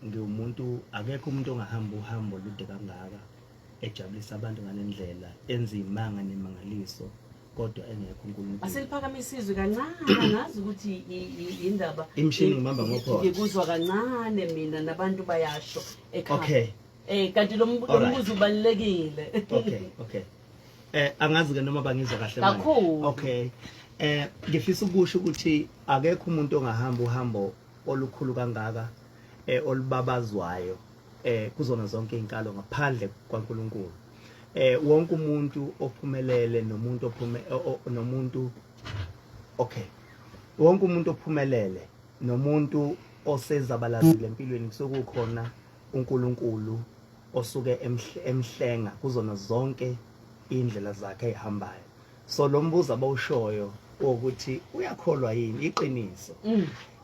Ngiwumuntu, akekho umuntu ongahamba uhambo olude kangaka ejabulisa abantu ngalendlela, enza imanga nemangaliso, kodwa engekho uNkulunkulu. Asiliphakamise izwi kancane, angazi ukuthi indaba. Imishini ngibamba ngophotho. Ngikuzwa kancane mina, nabantu bayasho ekhaya. Okay. Kanti lo mbuzo ubalulekile. Okay. Angazi ke noma bangizwa kahle manje. Kakhulu. Okay. Ngifisa ukusho ukuthi akekho umuntu ongahamba uhambo olukhulu kangaka olubabazwayo kuzona zonke izinkalo ngaphandle kwaNkulunkulu. Wonke umuntu ophumelele nomuntu ophume nomuntu, okay, wonke umuntu ophumelele nomuntu osezabalazile empilweni kusuke kukhona uNkulunkulu osuke emhlenga kuzona zonke indlela zakhe ezihambayo. So lo mbuzo abawushoyo ukuthi uyakholwa yini, iqiniso.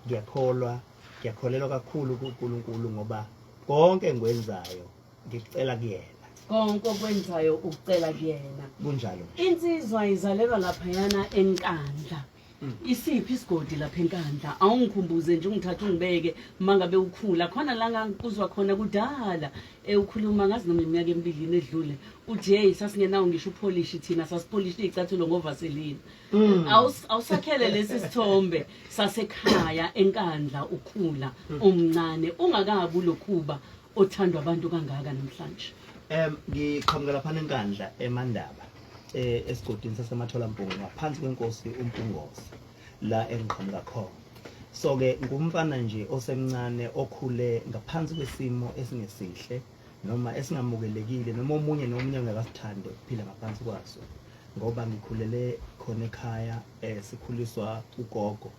Ngiyakholwa, ngiyakholelwa kakhulu kuNkulunkulu ngoba konke engikwenzayo ngikucela kuyena. Konke okwenzayo ukucela kuyena. Kunjalo nje. Insizwa izalelwa laphayana eNkandla. Isiphi isigodi lapha eNkandla? Awungikhumbuze nje, ungithathe ungibeke uma ngabe ukhula. Khona la ngangikuzwa khona kudala ukhuluma, ngazi noma iminyaka emibili yini edlule, uthi hey, sasingenawo ngisho upholishi thina, sasipholisha iy'cathulo ngovaselina. Awusakhele lesi sithombe sasekhaya eNkandla ukhula umncane, ungakabi ulokhuba othandwa abantu kangaka namhlanje. Ngiqhamuka lapha eNkandla eMandaba, esigodini saseMatholampungu ngaphansi kwenkosi uMpungose, la engiqhamuka khona. So ke ngumfana nje osemncane okhule ngaphansi kwesimo esingesihle noma esingamukelekile noma omunye nomunye ongakasithande ukuphila ngaphansi kwaso, ngoba ngikhulele khona ekhaya, sikhuliswa ugogo,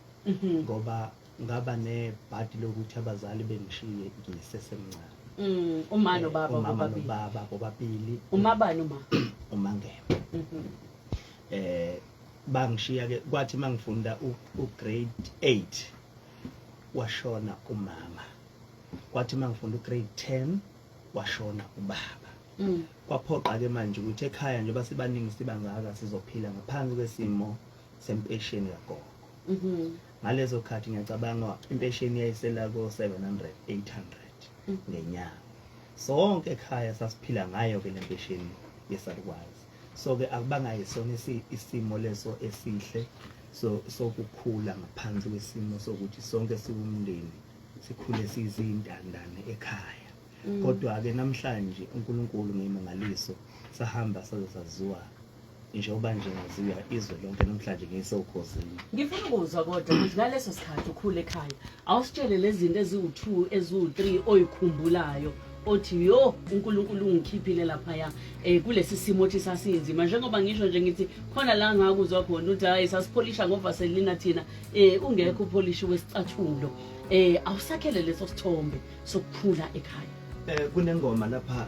ngoba ngaba nebhadi lokuthi abazali bengishiye ngisesemncane. Uma nobaba? Umama bobabili? Nobaba bobabili. Umabani uma? UMangema. Bangishiya ke, kwathi mangifunda u grade 8 washona umama, kwathi mangifunda u grade 10 washona ubaba. Kwaphoqa ke manje ukuthi ekhaya njengoba sibaningi sibangaka sizophila ngaphansi kwesimo sempesheni kagogo. Ngalezo khathi ngiyacabanga impesheni yayisela ko 700 800 ngenyanga. Sonke ekhaya sasiphila ngayo ke lempesheni yesalukwazi. So ke akubanga yisona isimo leso esihle so sokukhula ngaphansi kwesimo sokuthi sonke siwumndeni sikhule sizintandane ekhaya. Kodwa ke namhlanje uNkulunkulu ngimangaliso sahamba saze saziwa njengoba nje ngaziwa izwe lonke namhlanje ngiseUkhozini. Ngifuna ukuzwa kodwa ukuthi ngaleso sikhathi ukhula ekhaya, awusitshele lezi zinto eziwu-2, eziwu-3 oyikhumbulayo othi yo, uNkulunkulu ungikhiphile laphaya kulesi simo othi sasinzima, njengoba ngisho nje ngithi khona la ngakuzwa khona uthi hayi, sasipholisha ngovaselina thina, ungekho upholishi wesicathulo. Awusakhele leso sithombe sokukhula ekhaya. Kunengoma lapha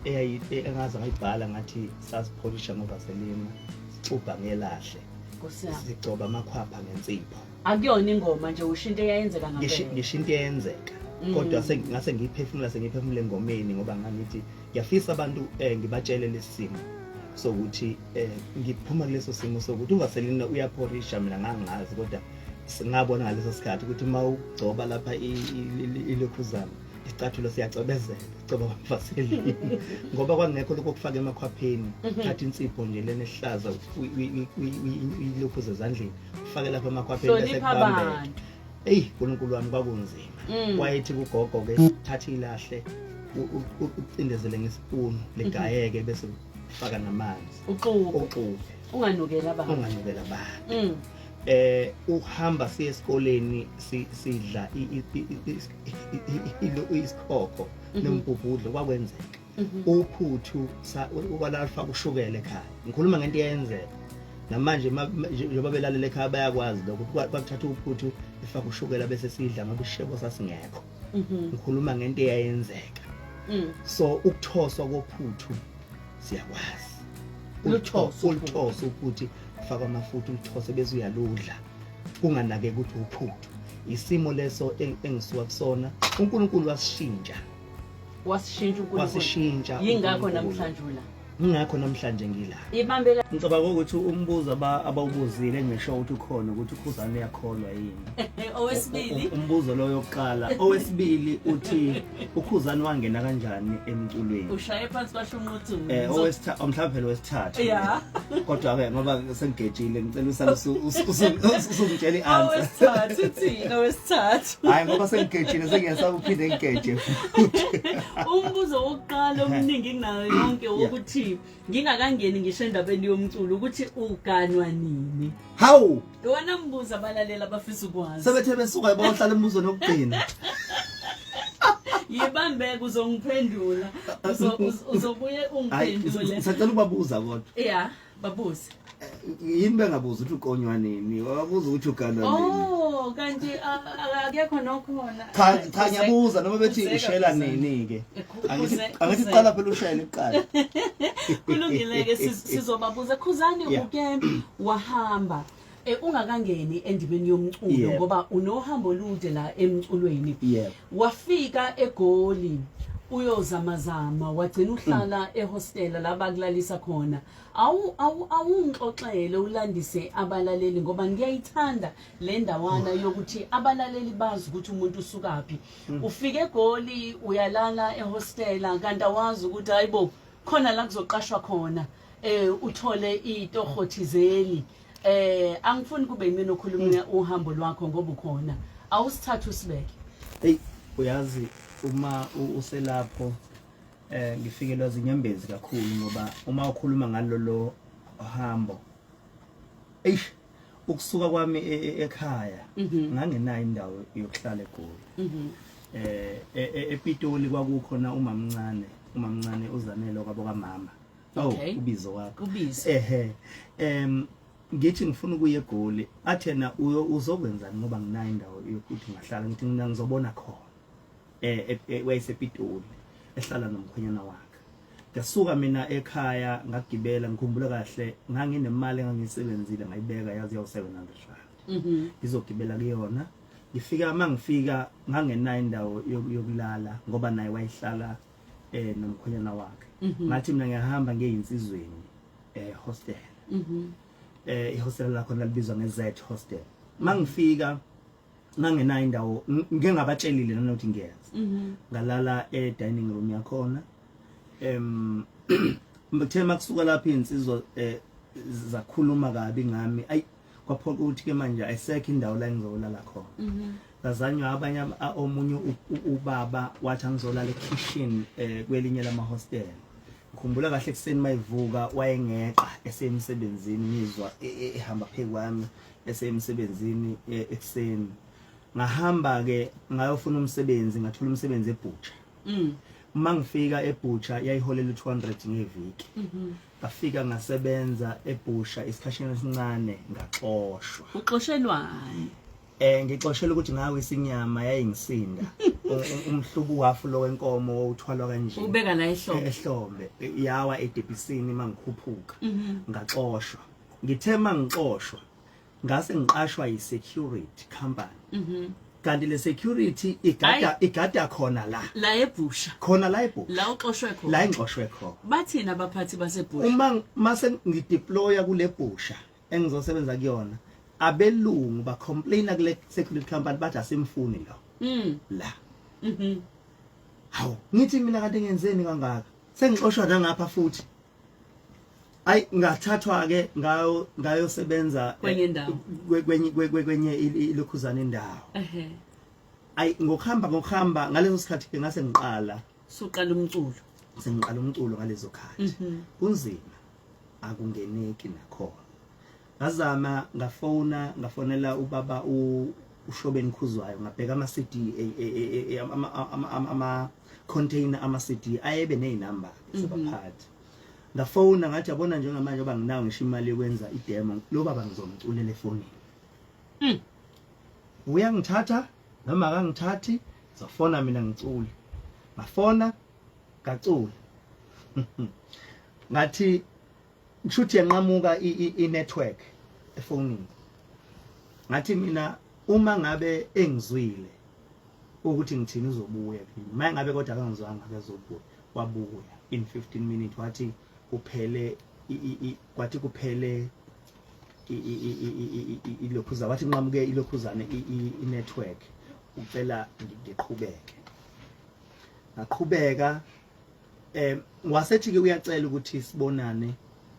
eyayi engaze ngayibhala, ngathi sasipholisha ngovaselina, sixubha ngelahle, Nkosi yami. Sigcoba amakhwapha ngensipho. Akuyona ingoma nje, usho into eyayenzeka ngampela? Ngisho into eyenzeka, kodwa ngase ngiyiphefumula, sengiyiphefumula engomeni, ngoba ngangithi ngiyafisa abantu ngibatshele lesimo sokuthi ngiphuma kuleso simo sokuthi uvaselina uyaphorisha. Mina ngangazi, kodwa ngabona ngaleso sikhathi ukuthi uma ugcoba lapha ilokhuzana, isicathulo siyacwebezela, sigcoba ngavaselina, ngoba kwangekho lokho okufaka emakhwapheni. Thatha insipho nje lena ehlaza, uyilokhuze ezandleni, ufake lapha emakhwapheni bese Hlonipha kubambeke. abantu. Eyi, uNkulunkulu wami, kwakunzima. Wayethi kugogo ke, thatha ilahle, ucindezele ngesipunu ligayeke, bese ufaka namanzi. Uxube. Uxube. Unganukela abantu. Unganukela abantu. Uhamba siye esikoleni, sidla isikhokho nombhubhudlo, kwakwenzeka. Uphuthu ukwalafaka ushukela ekhaya. Ngikhuluma ngento eyenzeka namanje, njengoba belalela ekhaya bayakwazi lokho. Kwakuthatha uphuthu, ifaka ushukela, bese sidla, ngoba ishebo sasingekho. Ngikhuluma ngento eyayenzeka. So ukuthoswa kophuthu siyakwazi. Luthoswa uphuthu. Uluthose uphuthu, ufaka amafutha, uluthose, bese uyaludla, kunganake ukuthi uphuthu. Isimo leso engisuka kusona, uNkulunkulu wasishintsha. Wasishintsha uNkulunkulu. Wasishintsha Yingakho uNkulunkulu. namhlanje ula. Ingakho namhlanje ngila. Ibambe. Ngicabanga ukuthi umbuzo abawubuzile ngisho ukuthi ukhona ukuthi uKhuzani uyakholwa yini. Owesibili. Umbuzo lo yokuqala. Owesibili uthi uKhuzani wangena kanjani emculweni? Ushaye phansi kwasho unquthu. Owesithathu mhlawumbe phela owesithathu. Yeah. Kodwa ke ngoba sengigejile ngicela usale usungitshela i-answer. Owesithathu uthini owesithathu? Hayi ngoba sengigejile sengiyasaba ukuphinde ngigeje. Umbuzo wokuqala omningi kunayo yonke wokuthi ngingakangeni ngisho endabeni yomculo ukuthi uganwa nini. Hawu! Iwona mbuzo abalaleli abafisa ukwazi. Sebethe besuka bayohlala embuzweni wokugcina. Yibambeke uzongiphendula. Uzobuye ungiphendule. Sacela ukubabuza kodwa. Yeah, babuze. Yini bengabuza ukuthi ukonywa nini? Babuza ukuthi uganwa nini? Oh, kanti akekho nokhona. Cha cha ngiyabuza noma bethi ushela nini ke. Angithi qala phela ushele kuqala. Kulungile ke sizobabuza Khuzani uke wahamba ungakangeni endimeni yomculo ngoba unohambo olude la emculweni. Wafika eGoli uyozamazama wagcina uhlala ehostela la bakulalisa khona. Awu awu awungixoxele ulandise abalaleli ngoba ngiyayithanda le ndawana yokuthi abalaleli bazi ukuthi umuntu usukaphi. Ufike eGoli uyalala ehostela kanti awazi ukuthi hayibo khona la kuzoqashwa khona uthole itoho thizeni. Angifuni kube yimina okhuluma uhambo lwakho ngoba ukhona. Awusithatha usibeke. Hey uyazi uma uselapho ngifikelwa zinyembezi kakhulu ngoba uma ukhuluma ngalolo hambo eish ukusuka kwami ekhaya ngangenayo indawo yokuhlala eGoli. ePitoli kwakukhona umamncane uZanele kwabo kamama. Oh ubizo wakho. Ubizo. Ehe. Ngithi ngifuna ukuya eGoli athena uzokwenzani ngoba nginayo indawo yokuthi ngahlala ngithi mina ngizobona khona. WayesePitoli ehlala nomkhwenyana wakhe. Ngasuka mina ekhaya ngagibela ngikhumbula kahle nganginemali engangisebenzile ngayibeka yazi yawu 700 rand. Ngizogibela kuyona. Ngifika mangifika ngangenayo indawo yokulala ngoba naye wayehlala nomkhwenyana wakhe. Ngathi mina ngiyahamba ngiyeyinsizweni hostel. Ihostel lakho lalibizwa nge-Z hostel. Mangifika ngangenayo indawo ngike ngabatshelile nanokuthi ngiyeza. Ngalala e-dining room yakhona. Ngithe makusuka lapha insizwa zakhuluma kabi ngami. Ayi kwaphoqa ukuthi ke manje ayisekho indawo la engizolala khona. Ngazanywa abanye omunye ubaba wathi angizolala ekitchen kwelinye lama hostel. Ngikhumbula kahle ekseni mayivuka wayengeqa esemsebenzini ngizwa ehamba phezu kwami esemsebenzini ekseni. Ngahamba ke ngayofuna umsebenzi ngathola umsebenzi eButcher. Uma ngifika eButcher yayiholela u200 ngeviki. Ngafika ngasebenza eButcher isikhashana esincane ngaxoshwa. Uxoshelwani? Ngixoshela ukuthi ngawe isinyama yayingisinda. Umhlubu wafu lo wenkomo uthwalwa kanje. Ubeka la ehlombe. Ehlombe yawa edebhisini mangikhuphuka. Ngaxoshwa. Ngithe mangixoshwa ngase ngiqashwa yi-security company. Kanti le security igada khona la. La eBhusha. Khona la eBhusha. La uxoshwe khona. La engixoshwe khona. Bathina abaphathi baseBhusha? Uma mase ngideploya kule Bhusha engizosebenza kuyona abelungu ba complaina kule security company bathi asimfuni lo. La. Hawu, ngithi mina kanti ngenzeni kangaka? Sengixoshwa nangapha futhi. Ay ngathathwa ke ngayosebenza kwenye indawo. Kwenye ilokhuzana indawo. Ay ngokuhamba ngaleso sikhathi ke ngase ngiqala. Suqala umculo. Sengiqala umculo ngalezo khathi. Kunzima akungeneki nakhona. Ngazama ngafona ngafonela ubaba uShobeni Khuzwayo ngabheka ama CD ama container ama CD ayebe nezinamba zabaphathi. Ngafona ngathi yabona njengamanje oba nginawo ngisho imali yokwenza idemo lo baba ngizomculela efonini. Uyangithatha noma akangithathi ngizofona mina ngicule. Ngafona ngacula. Ngathi kushuthi yanqamuka i-network efonini. Ngathi mina uma ngabe engizwile ukuthi ngithini uzobuya kimi. Maye ngabe kodwa akangizwanga akazobuya. Wabuya in 15 minutes wathi Kuphele kwathi kuphele ilokhuza, wathi nqamuke ilokhuzane i-network, ucela ngiqhubeke. Ngaqhubeka. Wasethi ke uyacela ukuthi sibonane,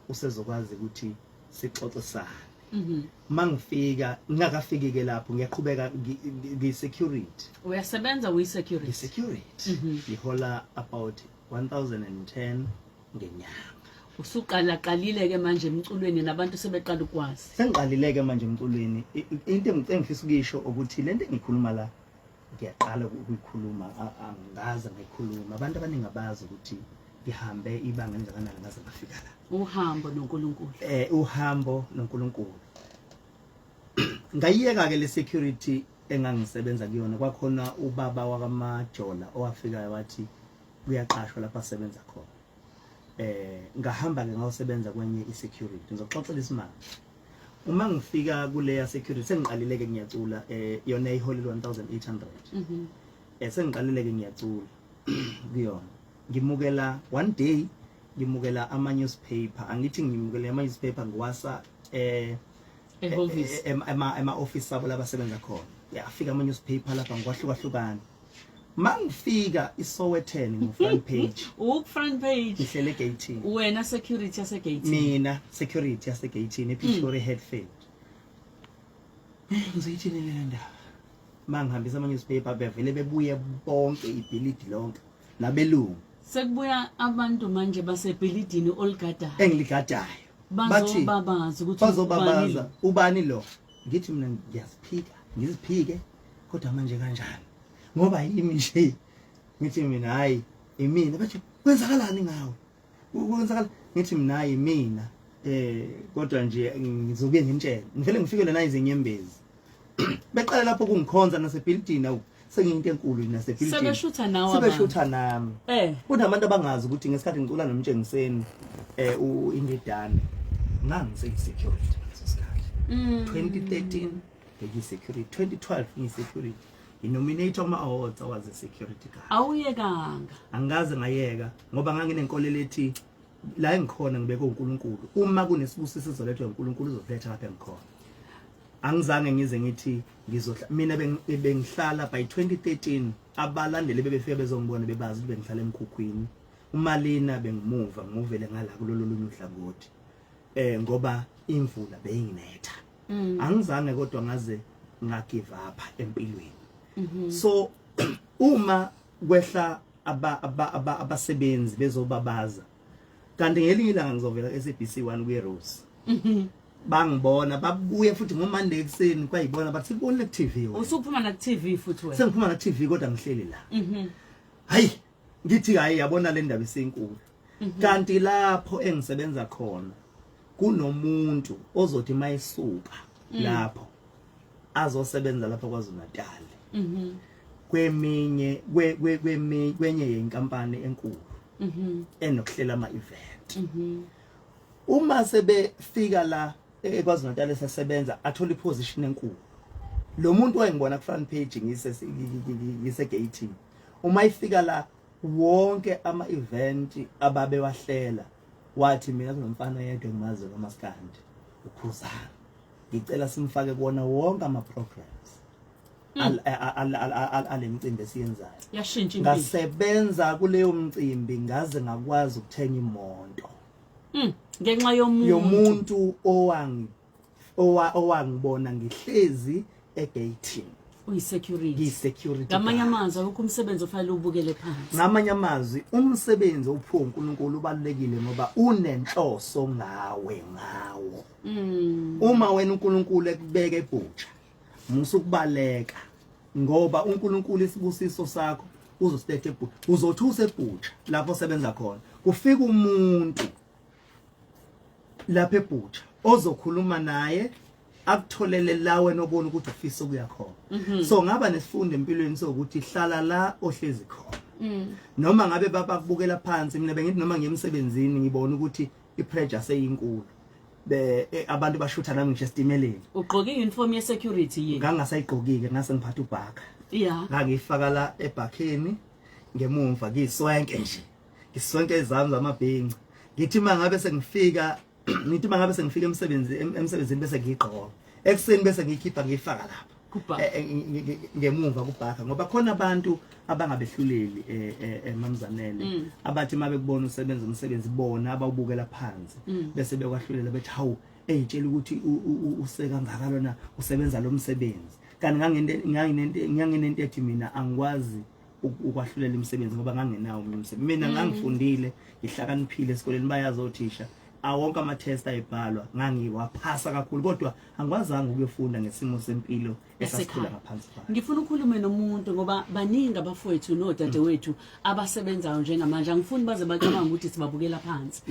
usezokwazi ukuthi sixoxisane. Mangifika, ngingakafiki ke lapho, ngiyaqhubeka ngi-security. Uyasebenza, uyi-security? Ngi-security. Ngihola about 1010 ngenyanga. Usuqala qalile ke manje emculweni, nabantu sebeqala ukwazi. Sengiqalile ke manje emculweni. Into engifisa ukuyisho ukuthi lento engikhuluma la, ngiyaqala ukuyikhuluma, angaze ngayikhuluma. Abantu abaningi abazi ukuthi ngihambe ibanga elingakanani ngaze ngafika la. Uhambo noNkulunkulu. Uhambo noNkulunkulu. Ngayiyeka ke le security engangisebenza kuyona. Kwakhona ubaba wakaMajola owafikayo wathi kuyaqashwa lapha asebenza khona. Ngahamba ke ngayosebenza kwenye i-security. Ngizoxoxela isimanga. Uma ngifika kuleya security, sengiqalile ke ngiyacula, yona iholile 1800. Sengiqalile ke ngiyacula kuyona. Ngimukela one day, ngimukela ama newspaper. Angithi ngimukela ama newspaper, ngiwasa ehhovisi, ema office abo labasebenza khona. Yafika ama newspaper lapha ngikwahlukahlukana. Mangifika iSowetan, ngu front page. Uk front page. Ngihlele egate. Wena security yase gate? Mina security yase gate ePretoria, Hatfield. Ngizoyithini le ndaba? Mangihambisa ama newspaper, bevele bebuye bonke, ibhilidi lonke nabelungu. Sekubuya abantu manje basebhilidini oligadayo. Engiligadayo. Bazobabaza ukuthi bazobabaza ubani lo. Ngithi mina ngiyaziphika, ngiziphike, kodwa manje kanjani ngoba yimi nje? Ngithi mina hayi, imina. Bathi kwenzakalani ngawe, kwenzakala? Ngithi mina hayi, mina kodwa nje ngizobuye ngimtshele. Ngivele ngifikele na izinyembezi, beqala lapho kungikhonza nasebhilidini. Awu, sengiyinto enkulu nasebhilidini. Sebeshutha nawe. Sebeshutha nami. Kunabantu abangazi ukuthi ngesikhathi ngicula nomtshengiseni uIndidane, ngangiseyi-security ngaleso sikhathi. 2013 ngiyi-security, 2012 ngiyi-security, nginominate kuma-awards. I was a security guard. Awuyekanga? Angikaze ngayeka, ngoba nganginenkolelo ethi la engikhona ngibeke uNkulunkulu. Uma kunesibusiso sizolethwa uNkulunkulu, uzoletha lapha engikhona. Angizange ngize ngithi ngizohla mina. Bengihlala by 2013, abalandeli bebefika bezongibona, bebazi ukuthi bengihlala emkhukhwini. Umalina bengimuva, ngimuvele ngala kulolu lunye uhlangothi, ngoba imvula beyinginetha. Angizange kodwa ngaze ngagive up empilweni. So uma kwehla aba abasebenzi bezobabaza, kanti ngelinye ilanga ngizovela SABC 1 kuye Rose. Bangibona, babuye futhi ngoMonday ekuseni, kwayibona bathi sikubonile ku TV wena. Usuphuma na ku TV futhi wena? Sengiphuma na TV, kodwa ngihleli la. Hayi, ngithi hayi, yabona le ndaba isinkulu. Kanti lapho engisebenza khona kunomuntu ozothi mayisuka lapho azosebenza lapha kwaZulu Natal kweminye kwenye yenkampani enkulu enokuhlela ama event. Uma sebefika la eKwaZulu Natal esesebenza, athola iposition enkulu. Lo muntu wayengibona ku front page ngise gate, uma ifika la wonke ama event ababewahlela, wathi mina kunomfana yedwa engimaziyo kaMaskandi, uKhuzani, ngicela simfake kuwona wonke ama programs alemicimbi esiyenzayo. Yashintsha impilo. Ngasebenza kuleyo mcimbi ngaze ngakwazi ukuthenga imoto. Ngenxa yomuntu. Yomuntu owangibona ngihlezi egate. Uyi-security. Ngiyi-security Ngamanye guard. Amazwi, awukho umsebenzi ofanele ubukele phansi. Ngamanye amazwi, umsebenzi ophiwe uNkulunkulu ubalulekile ngoba unenhloso ngawe ngawo. Uma wena uNkulunkulu ekubeka ebhutsha, musa ukubaleka, ngoba uNkulunkulu isibusiso sakho uzosiletha ebhutsha. Uzothi usebhutsha lapho osebenza khona, kufika umuntu lapha ebhutsha ozokhuluma naye, akutholele la wena obona ukuthi ufisa ukuya khona. So ngaba nesifundo empilweni sokuthi hlala la ohlezi khona, noma ngabe babakubukela phansi. Mina bengithi noma ngiyemsebenzini, ngibona ukuthi ipressure seyinkulu, be abantu bashutha nami ngisho esitimeleni. Ugqoke i-uniform ye-security yini? Ngangasayigqokile, ngase ngiphatha ubhaka. Ngangiyifaka la ebhakheni ngemumva, ngiyiswenke nje, ngiswenke ezami zamabhinci. Ngithi mangabe sengifika, ngithi mangabe sengifika emsebenzini bese ngiyigqoka ekuseni, bese ngiyikhipha ngiyifaka lapha ngemuva kubhaka, ngoba khona abantu abangabehluleli, mamzanele, abathi uma bekubona usebenza umsebenzi bona abawubukela phansi, bese bekwahlulela bethi, hawu, eyitshela ukuthi useka ngaka lona usebenza lo msebenzi. Kanti nganginento ethi mina angikwazi ukwahlulela imisebenzi ngoba ngangenawo omunye umsebenzi mina. Ngangifundile, ngihlakaniphile esikoleni, bayazi othisha, awonke ama-test ayebhalwa ngangiwaphasa kakhulu, kodwa angikwazanga ukuyofunda ngesimo sempilo esasiphila ngaphansi kwayo. Ngifuna ukhulume nomuntu ngoba baningi abafowethu nodadewethu abasebenzayo njengamanje. Angifuni baze bacabanga ukuthi sibabukela phansi.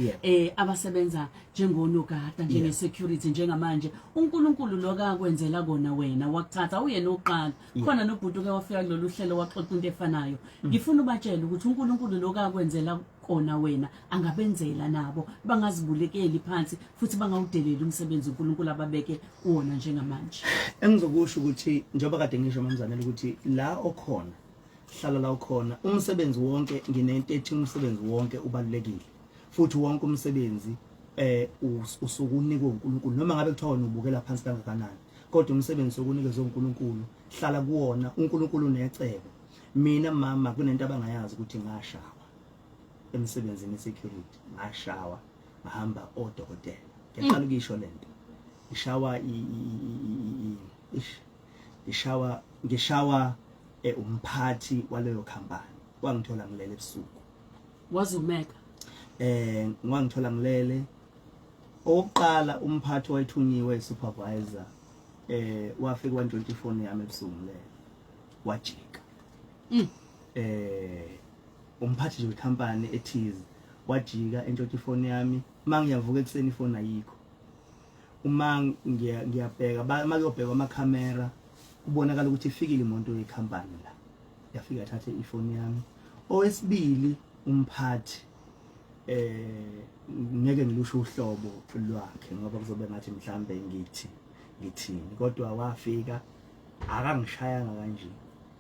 Abasebenza njengonogada, njenge-security njengamanje. UNkulunkulu lokho akwenzela kona wena wakuthatha, uyena oqala. Khona nobhuti uke wafika kulolu hlelo waxoxa into efanayo. Ngifuna ubatshele ukuthi uNkulunkulu lokho akwenzela kona wena angabenzela nabo, bangazibulekeli phansi futhi bangawudeleli umsebenzi uNkulunkulu ababeke kuwona njengamanje. Engizokusho ukuthi, njengoba kade ngisho, mamzanele, ukuthi la okhona, hlala la ukhona. Umsebenzi wonke, nginento ethi umsebenzi wonke ubalulekile, futhi wonke umsebenzi usuke unikwe uNkulunkulu, noma ngabe kuthiwa wena ubukela phansi kangakanani, kodwa umsebenzi sokunikezwe uNkulunkulu, hlala kuwona. uNkulunkulu unecebo. Mina mama, kunento abangayazi ukuthi ngashawa emsebenzini security, ngashawa, ngahamba odokotela. Ngiyaqala ukuyisho lento, ngishawa ish, ngishawa umphathi waleyo company, wangithola ngilele ebusuku. Wazumeka? Ngwangithola ngilele. Owokuqala umphathi wayethunyiwe, supervisor, wafika wantshontsha ifoni yami ebusuku ngilele, wajika. Umphathi nje wecompany ethize wajika entshontsha ifoni yami. Mangiyavuka ekuseni ifoni ayikho. Uma ngiyabheka, makuyobhekwa amakhamera, kubonakala ukuthi ifikile imoto yecompany la, yafika yathatha ifoni yami. Owesibili umphathi, ngeke ngilusho uhlobo lwakhe ngoba kuzobe ngathi mhlambe ngithi ngithini, kodwa wafika akangishayanga kanje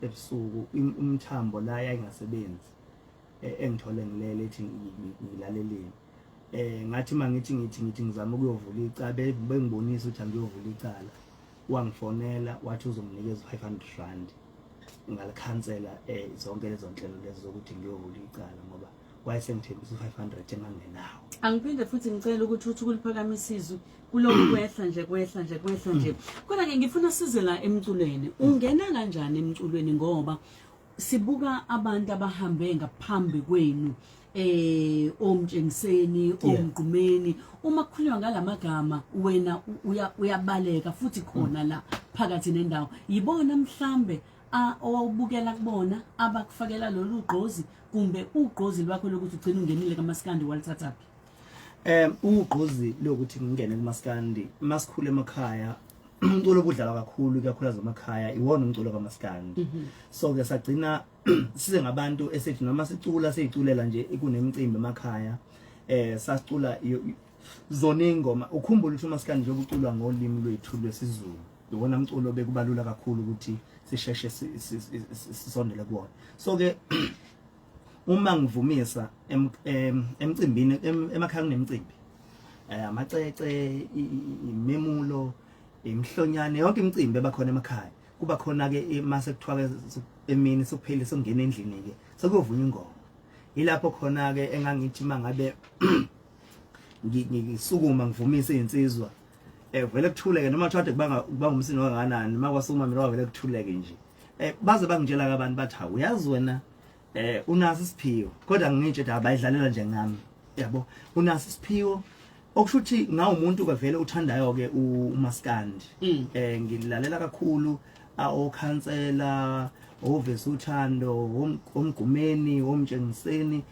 ebusuku, umthambo la yayingasebenzi, engithole ngilele, ethi ngilaleleni. Ngathi mangithi ngithi ngizama ukuyovula icala, bengibonisa ukuthi angiyovula icala, wangifonela wathi uzonginikeza u500 rand, ngalikhansela zonke lezo nhlelo lezo zokuthi ngiyovula icala, ngoba wayesengithembisa u500 engangenawo. Angiphinde futhi ngicela ukuthi uthi kuliphakamisa izwi, kulokhu kwehla nje, kwehla nje, kwehla nje. Kodwa-ke ngifuna size la emculweni. Ungena kanjani emculweni? Ngoba sibuka abantu abahambe ngaphambi kwenu, omtshengiseni, omgqumeni, uma kukhulunywa ngalamagama wena uyabaleka futhi khona la phakathi nendawo. Yibona mhlambe owawubukela kubona abakufakela lolu gqozi, kumbe ugqozi lwakho lokuthi ugcine ungenile kamaskandi walithathaphi? Ugqozi lokuthi ngingene kumaskandi, masikhule emakhaya umculo obudlalwa kakhulu, ikakhulukazi emakhaya, iwona umculo kamaskandi. So ke sagcina size ngabantu esithi noma sicula siyiculela nje kunemicimbi emakhaya, sasicula zona ingoma. Ukhumbula ukuthi umaskandi njengoba uculwa ngolimi lwethu lwesiZulu, iwona mculo bekubalula kakhulu ukuthi sisheshe sisondele kuwona. So ke uma ngivumisa emcimbini emakhaya, kunemicimbi, amacece, imemulo, imhlonyane, yonke imicimbi ebakhona emakhaya, kuba khona ke mase kuthiwa ke emini sekuphele, sokungena endlini ke, sekuyovunywa ingoma. Ilapho khona ke engangithi mangabe ngisukuma ngivumise izinsizwa, vele kuthuleke, noma kuthiwa kubanga kubanga umsindo kangakanani, makwasukuma mina vele kuthuleke nje. Baze bangitshela ke abantu, bathi, hawu, uyazi wena unaso isiphiwo, kodwa ngitshe ukuthi abayidlalela nje ngami, yabo, unaso isiphiwo. Okusho ukuthi ngawumuntu ke vele uthandayo ke umaskandi. Ngilalela kakhulu okhansela, ovesa uthando, omgqumeni, omtshengiseni,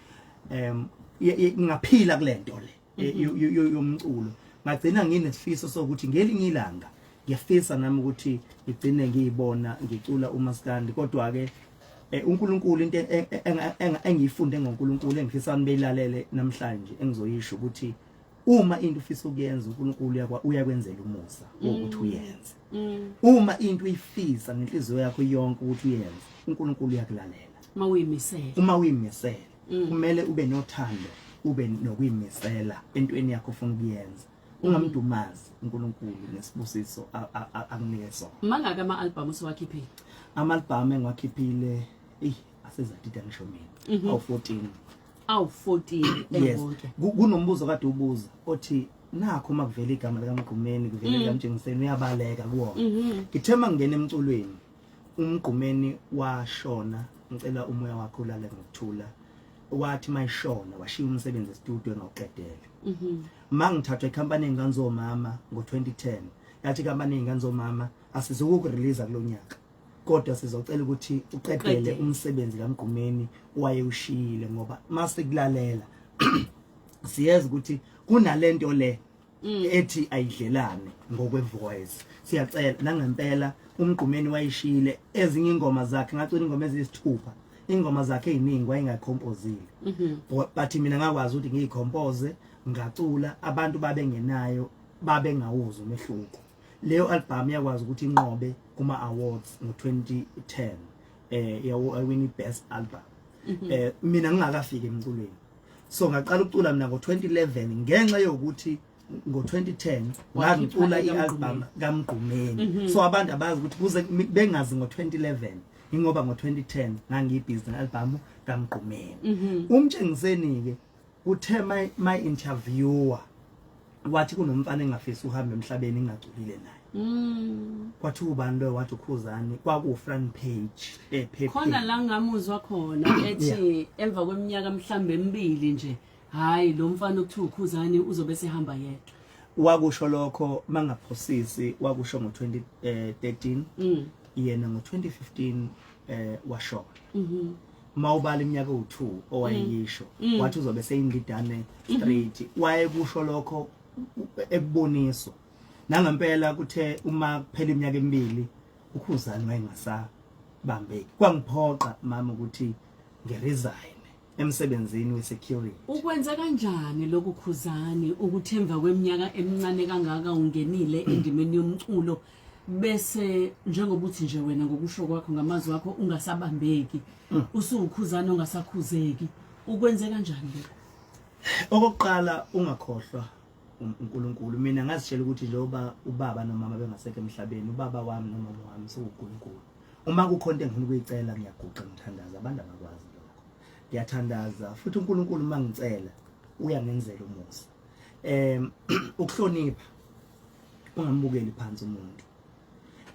ngaphila kulento le yomculo. Ngagcina nginesifiso sokuthi ngelinye ilanga ngiyafisa nami ukuthi ngigcine ngiyibona ngicula umaskandi. Kodwa ke uNkulunkulu, into engiyifunde ngoNkulunkulu engifisa nibeyilalele namhlanje engizoyisho ukuthi uma into ufisa ukuyenza, uNkulunkulu uyakwenzela umusa wokuthi uyenze. Uma into uyifisa ngenhliziyo yakho yonke ukuthi uyenze, uNkulunkulu uyakulalela. Uma uyimisele. Uma uyimisele, kumele ube nothando. ube nokuyimisela entweni yakho ofuna ukuyenza, ungamdumazi uNkulunkulu ngesibusiso akunike sona. Mangaka ama-album osewakhiphile? Ama-album engiwakhiphile, eyi, asezadida ngisho mina, awu-14. Awu-14? Yes. Ewonke? Kunombuzo kade ubuza othi nakho uma kuvela igama likaMgqumeni, kuvela likaMtshengiseni, uyabaleka kuwona. Ngithe uma ngingena emculweni, uMgqumeni washona, ngicela umoya wakhe ulale ngokuthula. Wathi mayishona washiya umsebenzi e-studio engawuqedele. Mangithathwa ikhampani Ingane Zomama ngo-2010, yathi ikhampani Ingane Zomama, asizukukurelease kulonyaka, kodwa sizocela ukuthi uqedele Uqedele. umsebenzi kaMgqumeni owayewushiyile, ngoba mase kulalela siyeza ukuthi kunalento le ethi ayidlelane ngokwe-voice, siyacela. Nangempela uMgqumeni wayishiyile ezinye ingoma zakhe, ngacula ingoma eziyisithupha, ingoma zakhe eziningi wayengayikhompozile, but mina ngakwazi ukuthi ngiyikhompose, ngacula, abantu babengenayo, babengawuzwa umehluko. Leyo album yakwazi ukuthi inqobe kuma awards ngo-2010, yawina i-best album, mina ngingakafiki emculweni. So ngaqala ukucula mina ngo-2011 ngenxa yokuthi ngo-2010 ngangicula i-album kaMgqumeni. So abantu abazi ukuthi kuze bengazi ngo-2011, ingoba ngo-2010 ngangiyibhizi ne-album kaMgqumeni. Umtshengiseni-ke kuthe my interviewer wathi kunomfana engafisi uhambe emhlabeni ngingaculile naye. Kwathi ubani loyo? Wathi uKhuzani. Kwaku-front page ephepheni. Khona la ngamuzwa khona ethi emva kweminyaka mhlambe emibili nje, hayi, lo mfana okuthiwa uKhuzani uzobe sehamba yedwa. Wakusho lokho, mangaphosisi wakusho ngo-2013. Yena ngo-2015 washona. Mawubala iminyaka ewu-2 owayeyisho, wathi uzobe seyindidane straight. Wayekusho lokho ekuboniswa nangempela. Kuthe uma kuphela iminyaka emibili, uKhuzani wayengasabambeki. Kwangiphoqa mama ukuthi ngiresign emsebenzini we-security. Ukwenza kanjani lokhu, Khuzani, ukuthi emva kweminyaka emincane kangaka ungenile endimeni yomculo, bese njengoba uthi nje wena ngokusho kwakho, ngamazwi akho, ungasabambeki, usuwuKhuzani ongasakhuzeki? Ukwenze kanjani lokho? Okokuqala, ungakhohlwa uNkulunkulu. Mina ngazitshela ukuthi njengoba ubaba nomama bengasekho emhlabeni, ubaba wami nomama wami sewuNkulunkulu. Uma kukhona into engifuna ukuyicela, ngiyaguqa ngithandaza. Abantu abakwazi lokho. Ngiyathandaza futhi uNkulunkulu uma ngicela uyangenzela umusa. Ukuhlonipha, ungambukeli phansi umuntu,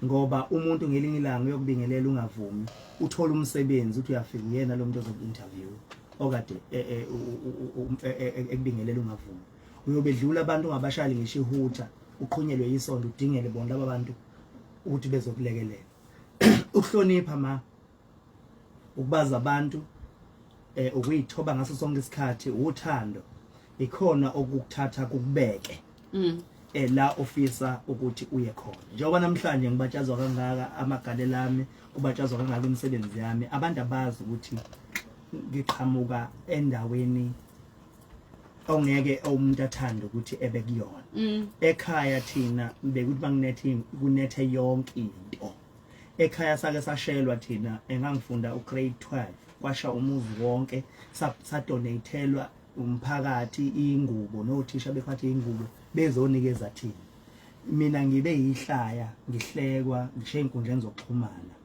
ngoba umuntu ngelinye ilanga uyokubingelela ungavumi, uthola umsebenzi, uthi uyafika, uyena lo muntu ozoku-interview okade ekubingelela ungavumi. Uyobedlula abantu ungabashali ngisho ihutha, uqhunyelwe isondo, udingele bona laba bantu ukuthi bezokulekelela. Ukuhlonipha ma, ukubaza abantu, ukuyithoba ngaso sonke isikhathi, uthando ikhona okukuthatha kukubeke la ofisa ukuthi uye khona. Njengoba namhlanje ngibatshazwa kangaka amagalelo ami, kubatshazwa kangaka imisebenzi yami, abantu abazi ukuthi ngiqhamuka endaweni ongeke umuntu athande ukuthi ebe kuyona. Ekhaya thina bekuthi banginethe, kunethe yonke into ekhaya. Sake sashelwa thina engangifunda ugrade 12, kwasha umuzi wonke, sadonatelwa umphakathi ingubo, nothisha bephathe ingubo bezonikeza thina. Mina ngibe yihlaya, ngihlekwa ngisho ey'nkundleni zokuxhumana,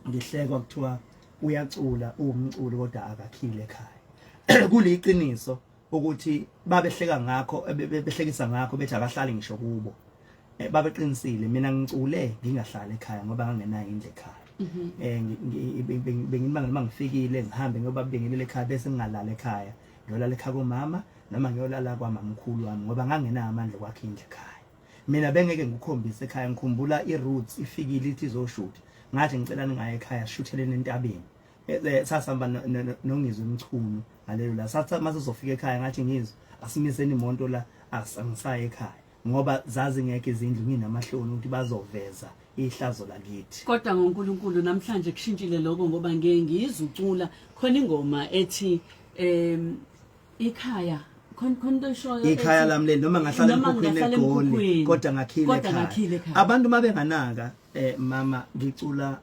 ngihlekwa kuthiwa uyacula, uwumculi, kodwa akakhile ekhaya. Kuliqiniso ukuthi babehleka ngakho, behlekisa ngakho, bethi akahlali ngisho kubo. Babeqinisile. Mina ngicule ngingahlali ekhaya ngoba ngangenayo indlu ekhaya. Bengimangela uma ngifikile ngihambe ngiyobabingelela ekhaya, bese ngingalala ekhaya, ngiyolala ekhaya komama noma ngiyolala kwamamkhulu wami, ngoba ngangenayo amandla okwakha indlu ekhaya. Mina bengeke ngikukhombise ekhaya. Ngikhumbula i-Roots ifikile ithi izoshutha, ngathi ngicela ningaye ekhaya, sishutheleni entabeni. Sasihamba noNgizwe Mchunu ngalelo la. Sathi mase sizofika ekhaya, ngathi ngizwe asimiseni imoto la, angisaye ekhaya ngoba zazingekho izindlu, nginamahloni ukuthi bazoveza ihlazo lakithi. Kodwa ngoNkulunkulu namhlanje kushintshile lokho, ngoba ngeke ngizwe ucula khona ingoma ethi ikhaya, khona khona into eshoyo ikhaya lami leli, noma ngahlala noma emkhukhwini ngingahlala eGoli, emkhukhwini, kodwa ngakhile kodwa ekhaya. Ngakhile ekhaya. Abantu mabenganaka, mama, ngicula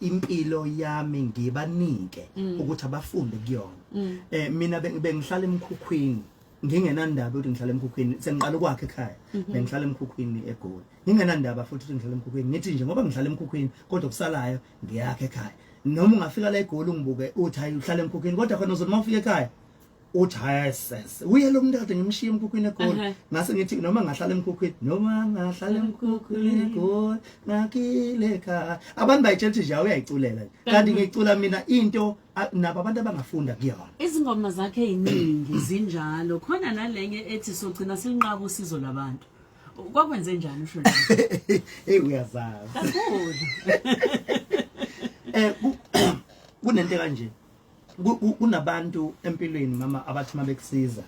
Impilo yami ngibanike ukuthi abafunde kuyona. Mina bengihlala emkhukhwini, ngingenandaba ukuthi ngihlala emkhukhwini, sengiqala ukwakha ekhaya. Bengihlala emkhukhwini eGoli, ngingenandaba futhi ukuthi ngihlala emkhukhwini, ngithi nje ngoba ngihlala emkhukhwini kodwa kusalayo ngiyakha ekhaya. Noma ungafika la eGoli ungibuke uthi hayi, uhlala emkhukhwini, kodwa khona uzothi uma ufika ekhaya uthi hayi, sese uye lo muntu kade ngimshiye emkhukhwini eGoli. Ngase ngithi noma ngahlala emkhukhwini, noma ngahlala emkhukhwini eGoli, ngakhile ekhaya. Abantu bayitshela ukuthi nje uyayiculela nje, kanti ngicula mina into nabo abantu abangafunda kuyona. Izingoma zakhe eziningi zinjalo. Khona nalenye ethi sogcina sinqaba usizo lwabantu. Kwakwenze njani usho njalo? Hey, uyazazi. Kakhulu. Kunento kanje, kunabantu empilweni, mama, abathi mabekusiza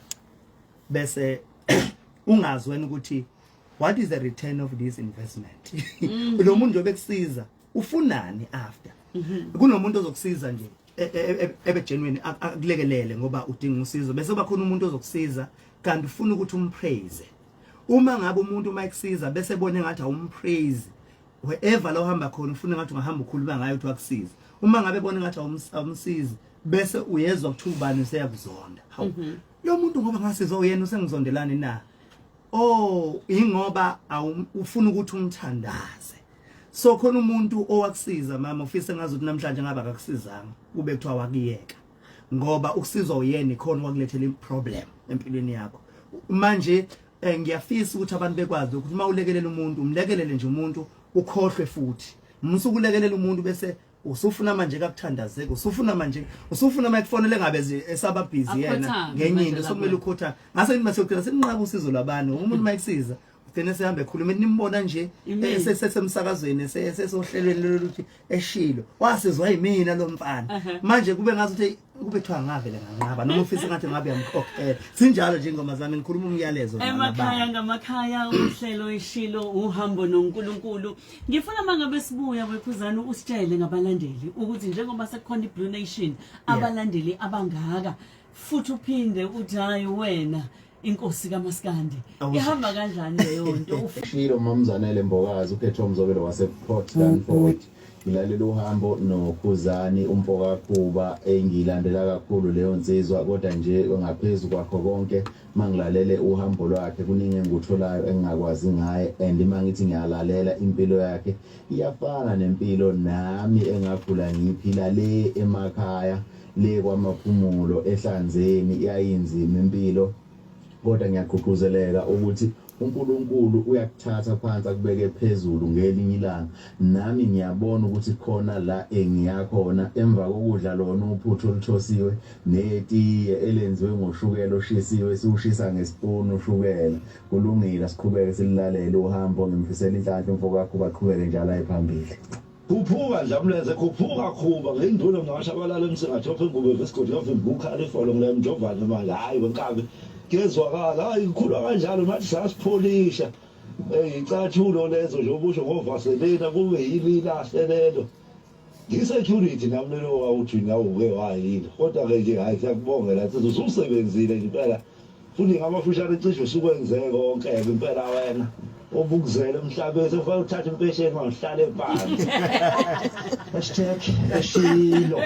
bese ungazi wena ukuthi what is the return of this investment. Lo muntu nje bekusiza ufunani after? Kunomuntu ozokusiza nje ebe genuine, akulekelele ngoba udinga usizo, bese kuba khona umuntu ozokusiza kanti ufuna ukuthi umpraise. Uma ngabe umuntu uma ekusiza bese ebone ngathi awumpraise, wherever la uhamba khona ufuna ngathi ungahamba ukhuluma ngayo ukuthi wakusiza. Uma ngabe ebone ngathi awumsizi, bese uyezwa kuthiwa ubani useyakuzonda. Hawu, lo muntu ngoba ngasizwa uyena usengizondelani na? Oh, ingoba ufuna ukuthi umthandaze. So khona umuntu owakusiza, mama, ufise ngazi ukuthi namhlanje ngabe akakusizanga, kube kuthiwa wakuyeka, ngoba ukusizwa uyena ikhona wakulethela iproblem empilweni yakho. Manje ngiyafisa ukuthi abantu bekwazi ukuthi uma ulekelela umuntu, umlekelele nje umuntu, ukhohlwe futhi. Musukulekelela umuntu bese usufuna manje kakuthandazeke, usufuna manje, usufuna makufonele ngabe esaba busy yena Akhothame ngenye manje into lapho. Sokumele ukhotha ngase ngithi masiyogcina sinqaba usizo lwabantu, ngoba umuntu mayekusiza ugcine sehamba ekhuluma, nimbona nje sesemsakazweni, sesohlelweni lolu ukuthi eshilo wasizwa yimina lo mfana. Manje kube ngathi ukuthi kube kuthiwa ngavele nganqaba, noma ufisa ngathi ngabe yamkhokhela. Sinjalo nje ingoma zami, ngikhuluma umyalezo Emakhaya ngamakhaya, uhlelo ishilo, uhambo noNkulunkulu. Ngifuna mangabe sibuya wekhuzana usitshele ngabalandeli ukuthi njengoba sekukhona iBlue Nation, abalandeli abangaka, futhi uphinde uthi hayi wena inkosi kaMaskandi. Ihamba kanjani leyo nto? Shilo Mamzanele Mbokazi ukhetho umzobelo wasePort Danford. Ngilalela uhambo noKhuzani umfokaKhuba, engiyilandela kakhulu leyo nsizwa, kodwa nje ngaphezu kwakho konke mangilalele uhambo lwakhe kuningi engikutholayo engingakwazi ngaye, and mangithi ngiyalalela impilo yakhe iyafana nempilo nami engakhula ngiyiphila le emakhaya le kwaMaphumulo ehlanzeni. Yayinzima impilo, kodwa ngiyagqugquzeleka ukuthi uNkulunkulu uyakuthatha phansi akubeke phezulu ngelinye ilanga. Nami ngiyabona ukuthi khona la engiyakhona emva kokudla lona uphuthu oluthosiwe netiye elenziwe ngoshukela oshisiwe, siwushisa ngesipuni ushukela. Kulungile, siqhubeke sililalele uhambo. Ngimfisela inhlanhla umfo kaKhuba, aqhubeke njalo aye phambili. Khuphuka Ndlamlenze, khuphuka Khuba, ngiyinduna mnakashabalala emsingathopha ingubo evesigodi yovimba ukhala ifolo ngila emjovane manje. Hhayi wenkabi, kuyezwakala, hhayi ngikhulwa kanjalo, nathi sasipholisha. Iy'cathulo lezo nje ubusho ngovaselina kube yini ilahle lelo. Ngi-security nami lelo wawuthi nawe uke wayini. Kodwa-ke nje hhayi siyakubongela nsizwa, ususebenzile nje impela. Futhi ngamafushane cishe usukwenze konke-ke impela wena. Obukuzele emhlabeni sekufanele uthathe impesheni manje uhlale phansi. Hashtag eshilo.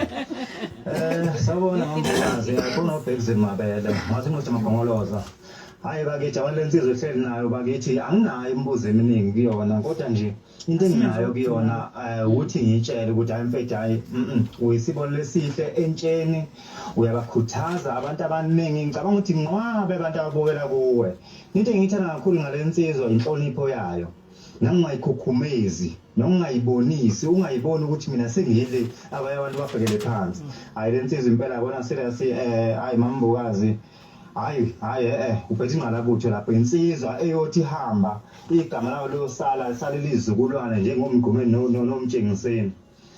Sawubona ngomfazi, yakhona uBhekzini Mabele. Ngathi ngithi magongoloza. Hayi bakithi, abantu lensizwa ehleli nayo bakithi, anginayo imibuzo eminingi kuyona, kodwa nje into enginayo kuyona ukuthi ngiyitshele ukuthi hayi mfethu, hayi uyisibonelo esihle entsheni, uyabakhuthaza abantu abaningi. Ngicabanga ukuthi nqwabe abantu ababukela kuwe. Into engiyithanda kakhulu ngale nsizwa inhlonipho yayo. Nangingayikhukhumezi, nokungayibonisi, ungayiboni ukuthi mina sengile, abanye abantu babhekele phansi. Hayi le nsizwa impela yabona serious, hayi mambukazi. Hayi hayi uphethe ingqalabutho lapho, insizwa eyothi hamba igama layo liyosala sale lizukulwane njengomgqumeni nomtshengiseni.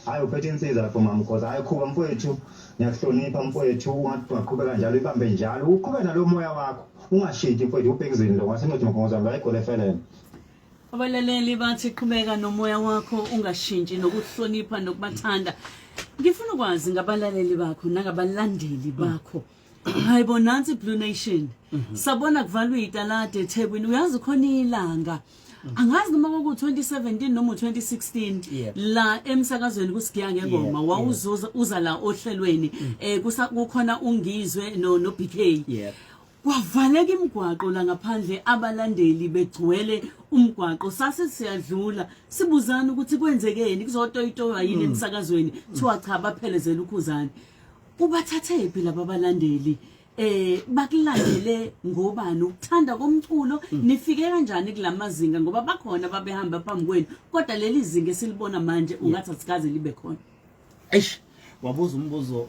Hayi uphethe insizwa lapho mamkhoza. Hayi Khuba mfowethu, ngiyakuhlonipha mfowethu, ungathi ungaqhubeka njalo ibambe njalo, uqhubeke nalo moya wakho, ungashintshi mfowethu, ubhekizini lo ngasencwadi magongozana la igole felele. Abalaleli bathi qhubeka nomoya wakho ungashintshi, nokuhlonipha nokubathanda. Ngifuna ukwazi ngabalaleli bakho nangabalandeli bakho. Hayi bo, nansi Blue Nation. Sabona kuvalwa italade eThekwini. Uyazi khona ilanga. Angazi noma kwaku-2017 noma u-2016 la emsakazweni kusigiya ngengoma wawuzoza uza la ohlelweni kukhona ungizwe no no BK. Kwavaleka imigwaqo la ngaphandle abalandeli begcwele umgwaqo sase siyadlula sibuzana ukuthi kwenzekeni kuzotoyitoywa yini emsakazweni kuthiwa cha baphelezela ukhuzani. Ubathathephi laba balandeli? Bakulandele ngobani ukuthanda komculo nifike kanjani kulamazinga ngoba bakhona babehamba phambi kwenu kodwa leli zinga esilibona manje ungathi asikaze libe khona. Eish wabuza umbuzo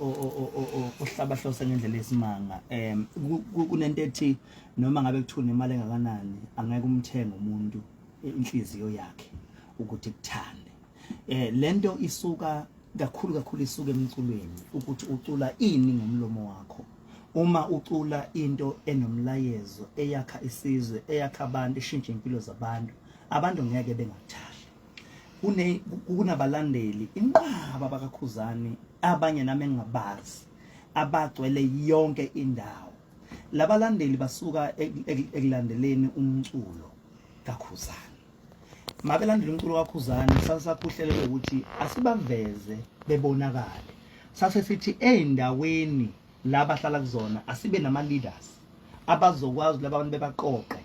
ohlabahlose ngendlela esimanga. Kunento ethi noma ngabe kuthiwa unemali engakanani angeke umthenge umuntu inhliziyo yakhe ukuthi kuthande. Lento isuka kakhulu kakhulu isuka emculweni ukuthi ucula ini ngomlomo wakho. Uma ucula into enomlayezo eyakha isizwe, eyakha abantu, ishintshe impilo zabantu, abantu ngeke bengakuthandi. Kunabalandeli inqaba bakaKhuzani abanye nami engingabazi abagcwele yonke indawo. Labalandeli basuka ekulandeleni umculo kaKhuzani. Mabelandela umculo kaKhuzani sasakhuhlelele ukuthi asibaveze bebonakale. Sase sithi ey'ndaweni la bahlala kuzona asibe nama-leaders abazokwazi laba bantu bebaqoqe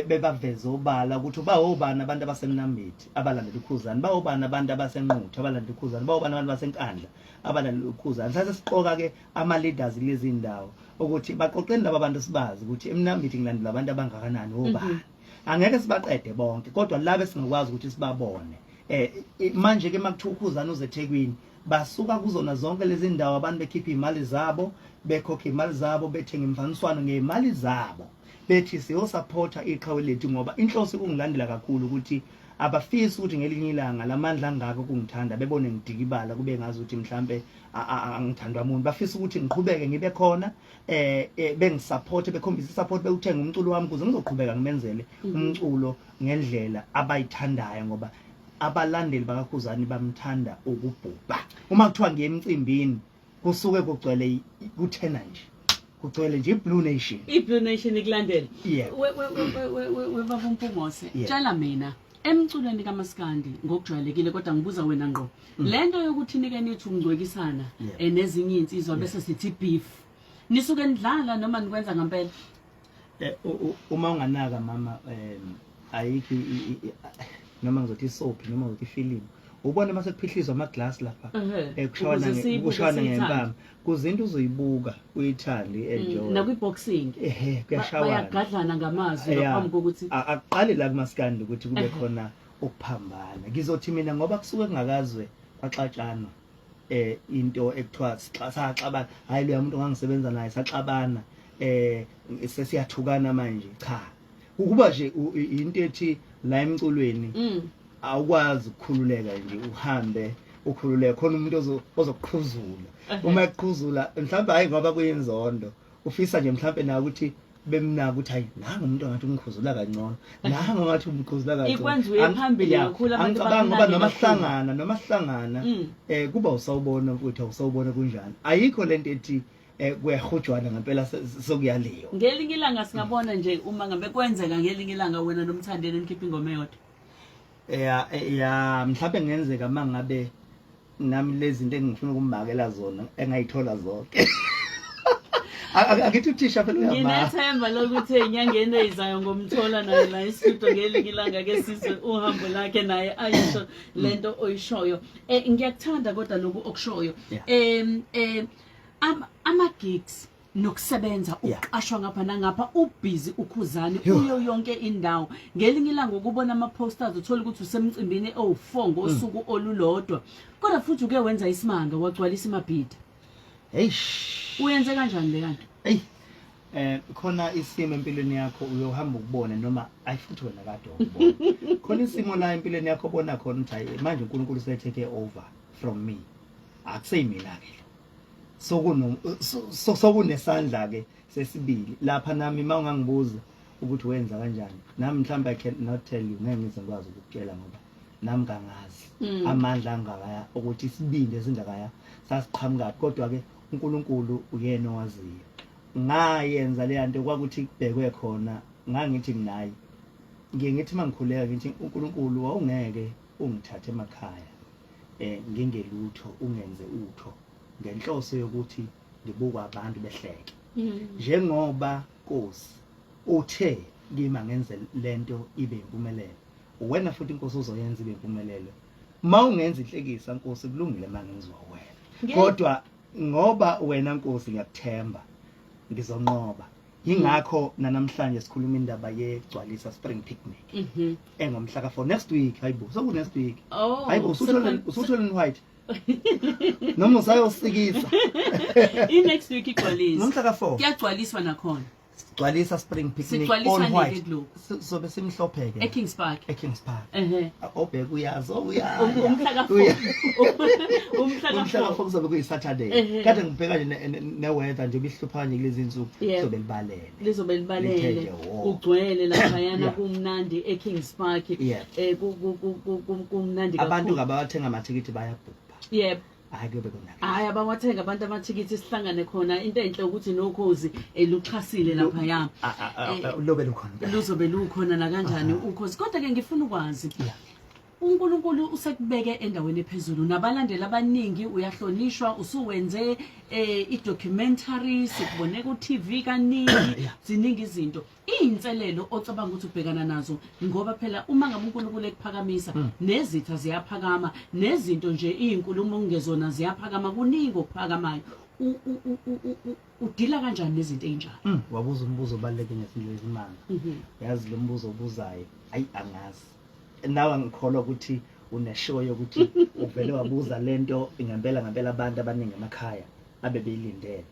bebaveze obala ukuthi bawobani abantu abasemnambithi abalandela uKhuzani, bawobani abantu abasenquthu abalandela uKhuzani, bawobani abantu basenkandla abalandela uKhuzani. Sase siqoka-ke ama-leaders kulezi ndawo ukuthi baqoqeni laba bantu sibazi ukuthi emnambithi ngilandela abantu abangakanani, obani. Angeke sibaqede bonke kodwa laba esingakwazi ukuthi sibabone. Manje ke makuthiwa uKhuzani uze eThekwini basuka kuzona zonke lezi ndawo abantu bekhipha imali zabo, bekhokha imali zabo, bethenga imfaniswano ngezimali zabo, bethi siyosupporta iqhawe lethu ngoba inhloso kungilandela kakhulu ukuthi abafisi ukuthi ngelinye ilanga lamandla angaka ukungithanda bebone ngidikibala kube ngazi ukuthi mhlambe angithandwa umuntu. Bafisa ukuthi ngiqhubeke ngibe khona bengisupport, bekhombisa isupport, bewuthenga umculo wami ukuze ngizoqhubeka ngimenzele umculo ngendlela abayithandayo ngoba abalandeli bakaKhuzani bamthanda ukubhubha. Uma kuthiwa ngiye emcimbini kusuke kugcwele kuthena nje, kugcwele nje iBlue Nation. iBlue Nation ikulandela. We baba uMpungose, tshela mina emculweni kaMaskandi ngokujwayelekile kodwa ngibuza wena ngqo. Lento yokuthi nike nithi ukungcwekisana nezinye insizwa bese sithi beef. Nisuke nidlala noma nikwenza ngempela? Uma unganaka mama, ayikho noma ngizothi isoap noma ngizothi ifilimu, ubona mase kuphihlizwa ama glass lapha kushawana Ukuze siyibuke, kushawana siyithande. ngempama kuzinto uzoyibuka uyithande enjoy. Nakwi-boxing Ehe, kuyashawana, bayagadlana ngamazwi ngaphambi kokuthi Akuqali la kumaskandi ukuthi kube khona ukuphambana. Ngizothi mina ngoba kusuke kungakazwe kwaxatshanwa into ekuthiwa saxabana, hayi loya muntu ongangisebenza naye saxabana, sesiyathukana manje. Cha, ukuba nje into ethi la emculweni awukwazi ukukhululeka nje uhambe ukhululeke, khona umuntu ozokuqhuzula. Uma eqhuzula mhlawumbe hayi ngoba kuyinzondo, ufisa nje mhlawumbe nawe ukuthi bemnaka ukuthi hayi nangu umuntu ongathi umqhuzula kangcono, nangu ongathi umqhuzula kangcono. Ikwenza uye phambili kakhulu, abantu Angicabangi ngoba noma bakunake kakhulu. sihlangana kuba usawubona mfowethu, awusawubona kunjani, ayikho lento ethi kuyahujwana ngempela sokuyaliwa. Ngelinye ilanga singabona nje uma ngabe kwenzeka ngelinye ilanga wena nomthandeni nikhipha ingoma eyodwa. Ya, mhlawumbe ngenzeka mangabe nami lezi zinto engifuna ukumakela zona engayithola zonke. Akithi uthisha phela uyama. Nginethemba lokuthi enyangeni eyizayo ngomthola naye la e-studio ngelinye ilanga ke sizwe uhambo lakhe naye ayisho lento oyishoyo. Ngiyakuthanda kodwa lokhu okushoyo. Ama gigs nokusebenza uqashwa ngapha nangapha, ubhizi uKhuzani kuyo yonke indawo. Ngelinye ilanga ukubona ama posters uthola ukuthi usemcimbini owu4 ngosuku olulodwa, kodwa futhi uke wenza isimanga wagcwalisa imabhida. Eish. Uyenze kanjani le yanto? Ey. Khona isimo empilweni yakho uyohamba ukubone noma ayifuthi wena kade ukubona. Khona isimo la empilweni yakho obona khona ukuthi hayi manje uNkulunkulu usetake over from me. Akuseyimina ke lo. Sokunesandla ke sesibili lapha nami uma ungangibuza ukuthi wenza kanjani nami mhlawumbe I cannot tell you, ngeke ngize ngikwazi ukukutshela ngoba nami kangazi amandla angakaya ukuthi isibindi esingakaya sasiqhamukaphi, kodwa ke uNkulunkulu uyena owaziyo. Ngayenza le nto kwakuthi kubhekwe khona, ngangithi mina hayi Ngiye ngithi mangikhuleka ngithi uNkulunkulu wawungeke ungithathe emakhaya eh ngingelutho ungenze utho ngenhloso yokuthi ngibukwa abantu behleke. Njengoba Nkosi uthe kimi angenze lento ibe impumelelo. Uwena futhi inkosi ozoyenza ibe impumelelo. Mawungenza inhlekisa Nkosi kulungile mangenziwa wena. Kodwa ngoba wena Nkosi ngiyakuthemba ngizonqoba. Yingakho nanamhlanje sikhuluma indaba yegcwalisa spring picnic. Engomhla ka 4 next week hayibo soku next week. Oh, Hayibo usuthole usuthole white. Noma usayosikisa. I next week igcwalisa. Ngomhla ka 4. Kuyagcwaliswa nakhona. Sigcwalisa spring picnic Sigcwalisa all nini white. kulokhu? Sobe simhlophe ke. eKings Park. eKings Park. Ehhe. Obheka uyazi uyaya. Umhla ka 4. Umhla ka Umhla ka 4. 4 kuzobe kuyi Saturday. Ehhe. Kade ngibheka nje ne-weather nje ibihlupha nje kulezi insuku Yebo. kuzobe libalele. Lizobe libalele Lithe nje wo. kugcwele laphayana Yeah. kumnandi eKings Park. Yeah. Eh kumnandi Abantu kakhulu. ngabathenga amathikithi bayabhubha. Yebo. Hayi kuyobe konakele. Hayi abawathenga abantu amathikithi sihlangane khona into enhle ukuthi nokhozi eluxhasile laphaya. Lobe lukhona. Luzobe lukhona nakanjani ukhozi kodwa ke ngifuna ukwazi. Yeah. uNkulunkulu usekubeke endaweni ephezulu nabalandeli abaningi uyahlonishwa usuwenze i-documentary sikubone ku-TV kaningi ziningi izinto iy'nselelo ocabanga ukuthi ubhekana nazo ngoba phela uma ngabe uNkulunkulu ekuphakamisa nezitha ziyaphakama nezinto nje iy'nkulumo okungezona ziyaphakama kuningi okuphakamayo udila kanjani nezinto ey'njalo? Wabuza umbuzo obaluleke ngezinto ezimanga. Yazi lo mbuzo obuzayo ayi angazi nawe angikholwa ukuthi uneshow yokuthi uvele wabuza lento ngempela ngempela abantu abaningi emakhaya abebeyilindele.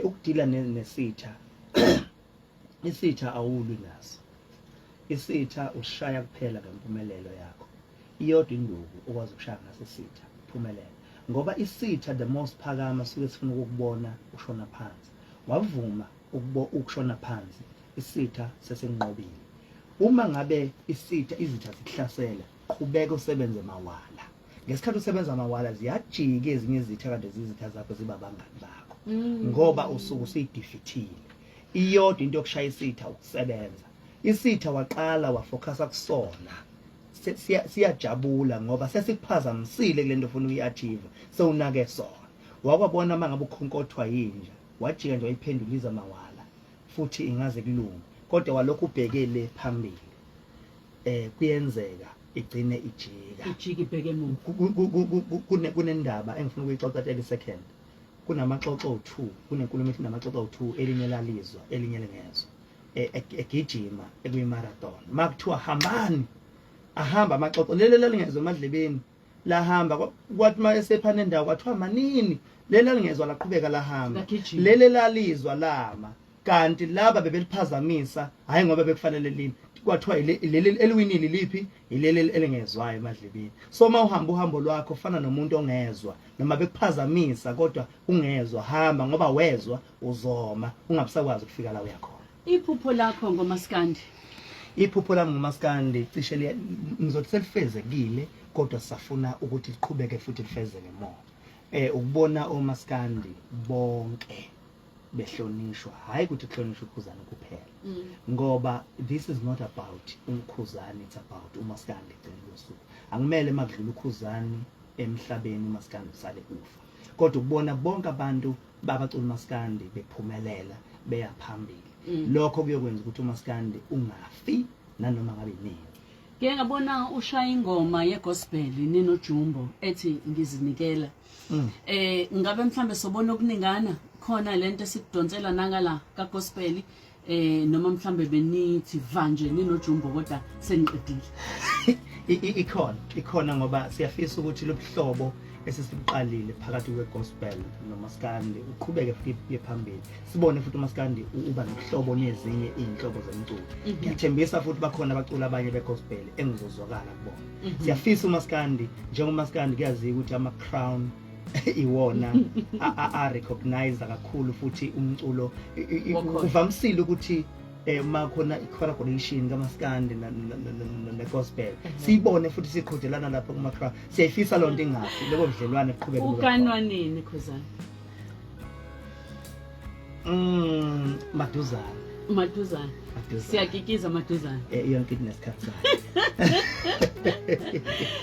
Ukudila nesitha isitha awulwi naso. Isitha usishaya kuphela ngempumelelo yakho. Iyodwa induku okwazi ukushaya ngaso isitha uphumelele. Ngoba isitha the most phakama suke sifuna ukukubona ushona phansi. Wavuma ukushona phansi isitha sesinqobile. Uma ngabe isitha izitha zikuhlasela qhubeka usebenze mawala. Ngesikhathi usebenza mawala ziyajika ezinye izitha kade zizitha zakho ziba abangani bakho. Ngoba usuke usuyidefeatile. Iyodwa into yokushaya isitha ukusebenza. Isitha waqala wafocusa kusona. Siyajabula ngoba sesikuphazamisile kule nto ofuna ukuyi-achieve sewunake sona. Wakwabona uma ngabe ukhonkothwa yinja wajika nje wayiphendula iza mawala futhi ingaze kulunge kodwa walokhu ubheke le phambili kuyenzeka igcine ijika ijika ibheke emuva. Kunendaba engifuna ukuyixoxa 30 second. Kunamaxoxo 2 kunenkulumo ethi namaxoxo 2 elinye lalizwa elinye lingezwa. Egijima ekuyi-marathon makuthiwa hambani ahamba amaxoxo leli lalingezwa emadlebeni lahamba kwathi uma esephana endawo kwathiwa manini leli lalingezwa laqhubeka lahamba Lagijima. leli lalizwa lama kanti laba bebeliphazamisa hayi ngoba bekufanele limi kwathiwa leli eliwinile liphi ileli elingezwayo emadlebeni. So uma uhamba uhambo lwakho fana nomuntu ongezwa noma bekuphazamisa kodwa ungezwa hamba ngoba wezwa uzoma ungabusakwazi ukufika la uya khona. Iphupho lakho ngomaskandi? Iphupho lami ngomaskandi cishe ngizothi selifezekile kodwa sisafuna ukuthi liqhubeke futhi lifezeke more. Ukubona omaskandi bonke behlonishwa hayi ukuthi kuhlonishwe uKhuzani kuphela ngoba this is not about uKhuzani, it's about umaskandi egcineni kosuku. Akumele makudlula uKhuzani emhlabeni umaskandi usale ufa, kodwa ukubona bonke abantu babacula umaskandi bephumelela beya phambili lokho kuyokwenza ukuthi umaskandi ungafi nanoma ngabe yinini. Ngike ngabona ushaya ingoma yegospel ninoJumbo ethi ngizinikela. Ngabe mhlambe sobona okuningana khona lento esikudonsela nangala ka gospel noma mhlambe benithi vanje ninoJumbo kodwa seniqedile? Ikhona ngoba siyafisa ukuthi lobuhlobo esesibuqalile phakathi kwegospel nomaskandi uqhubeke futhi uye phambili, sibone futhi umaskandi uba nobuhlobo nezinye iy'nhlobo zemculo. Ngiyathembisa futhi bakhona abaculi abanye begospel engizozwakala kubona. Siyafisa umaskandi njengomaskandi kuyaziwa ukuthi ama-crown iwona a-recognize kakhulu futhi umculo Wakhona. uvamisile ukuthi uma khona i-collaboration kamaskandi ne-gospel siyibone futhi siqhudelana lapho kuma-crown. Siyayifisa loo nto ingafi, lobo budlelwane buqhubeke bube khona. Uganwa nini Khuzani? Maduzane. Maduzane. Maduzane. Siyakikiza maduzane. Yonke into inesikhathi sayo.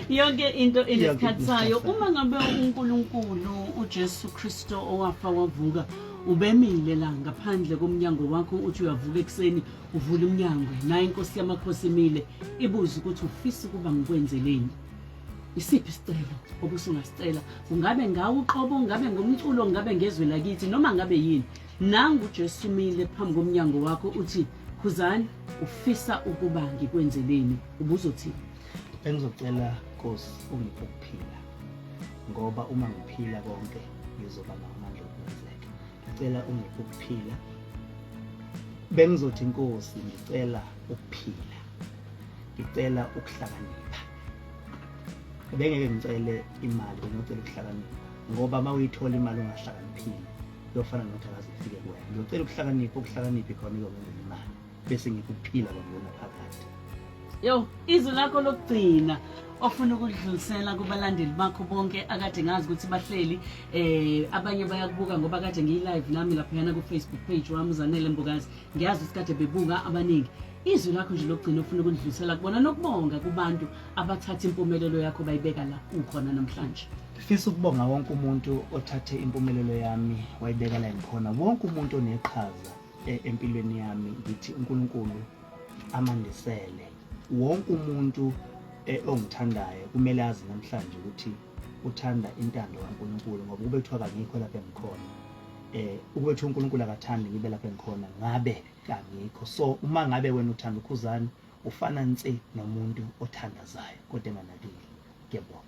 Yonke into inesikhathi sayo. Inesikhathi. Uma ngabe uNkulunkulu uJesu Kristo owafa wavuka ubemile la ngaphandle komnyango wakho, uthi uyavuka ekuseni uvula umnyango, nayo inkosi yamakhosi imile ibuza ukuthi ufisa ukuba ngikwenzeleni, isiphi isicelo obusungasicela? Kungabe ngawe uqobo, ngabe ngomculo, ngabe ngezwe lakithi, noma ngabe yini. Nangu uJesu umile phambi komnyango wakho, uthi, "Khuzani, ufisa ukuba ngikwenzeleni?" Ubuzothini? Bengizocela, Nkosi, ungiphe ukuphila, ngoba uma ngiphila konke ngizoba nawo amandla okwenzeka. Ngicela ungiphe ukuphila. Bengizothi, Nkosi, ngicela ukuphila, ngicela ukuhlakanipha. Bengeke ngicele imali, bengicela ukuhlakanipha, ngoba uma uyithola imali ungahlakaniphile kuyofana nokuthi akaze ifike kuwena. Ngiyocela ukuhlakanipha, ukuhlakanipha ikhona iyongenzela imali, bese ngikuphila kwangona phakathi. Yo, izwi lakho lokugcina ofuna ukudlulisela kubalandeli bakho bonke akade ngazi ukuthi bahleli, abanye bayakubuka ngoba kade ngiyi-live nami laphayana ku-Facebook page wami uZanele Mbokazi, ngiyazi ukuthi kade bebuka abaningi. Izwi lakho nje lokugcina ofuna ukulidlulisela kubona, nokubonga kubantu abathatha impumelelo yakho bayibeka la ukhona namhlanje. Ngifisa ukubonga wonke umuntu othathe impumelelo yami wayibeka la ngikhona, wonke umuntu oneqhaza empilweni yami. Ngithi uNkulunkulu amandisele wonke umuntu ongithandayo. Kumele azi namhlanje ukuthi uthanda intando kaNkulunkulu, ngoba kube kuthiwa kangikho lapha engikhona, ukube kuthiwa uNkulunkulu akathandi ngibe lapha engikhona, ngabe kangikho. So uma ngabe wena uthanda uKhuzani, ufana nse nomuntu othandazayo kodwa enganakile. Ngiyabonga.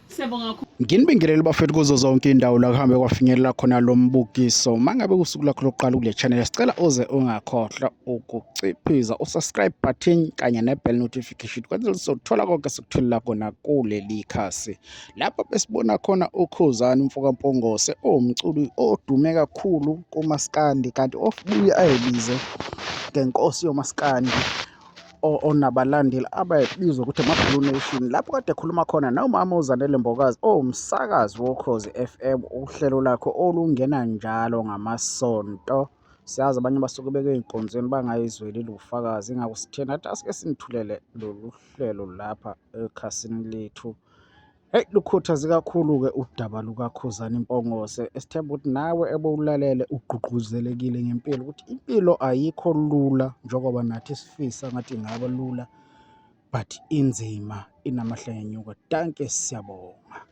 Siyabonga kakhulu. Nginibingelele bafethu kuzo zonke indawo la kuhambe kwafinyelela khona lo mbukiso. Uma ngabe usuku lakho lokuqala kule channel, sicela uze ungakhohlwa ukuciphiza usubscribe button kanye ne-bell notification kwenzela sizothola konke esikutholela kona kuleli khasi. Lapho besibona khona uKhuzani umfokaMpungose owumculi odume kakhulu kumaskandi kanti obuye ayibize ngenkosi yomaskandi, onabalandeli abayibizwa ukuthi ama-Blue Nation, lapho kade ekhuluma khona nomama uZanele Mbokazi owumsakazi woKhozi FM, uhlelo lakho olungena njalo ngamaSonto. Siyazi abanye basuke bekey'nkonzweni bangayizweli ubufakazi, ingakho sithe nathi asike sinithulele lolu hlelo lapha ekhasini lethu. Hheyi, lukhuthaze kakhulu-ke udaba lukaKhuzani Mpongose, esithemba ukuthi nawe ebowulalele ugqugquzelekile ngempilo ukuthi impilo ayikho lula njengoba nathi sifisa ngathi ingaba lula, but inzima, inamahla enyuka. Dankie, siyabonga.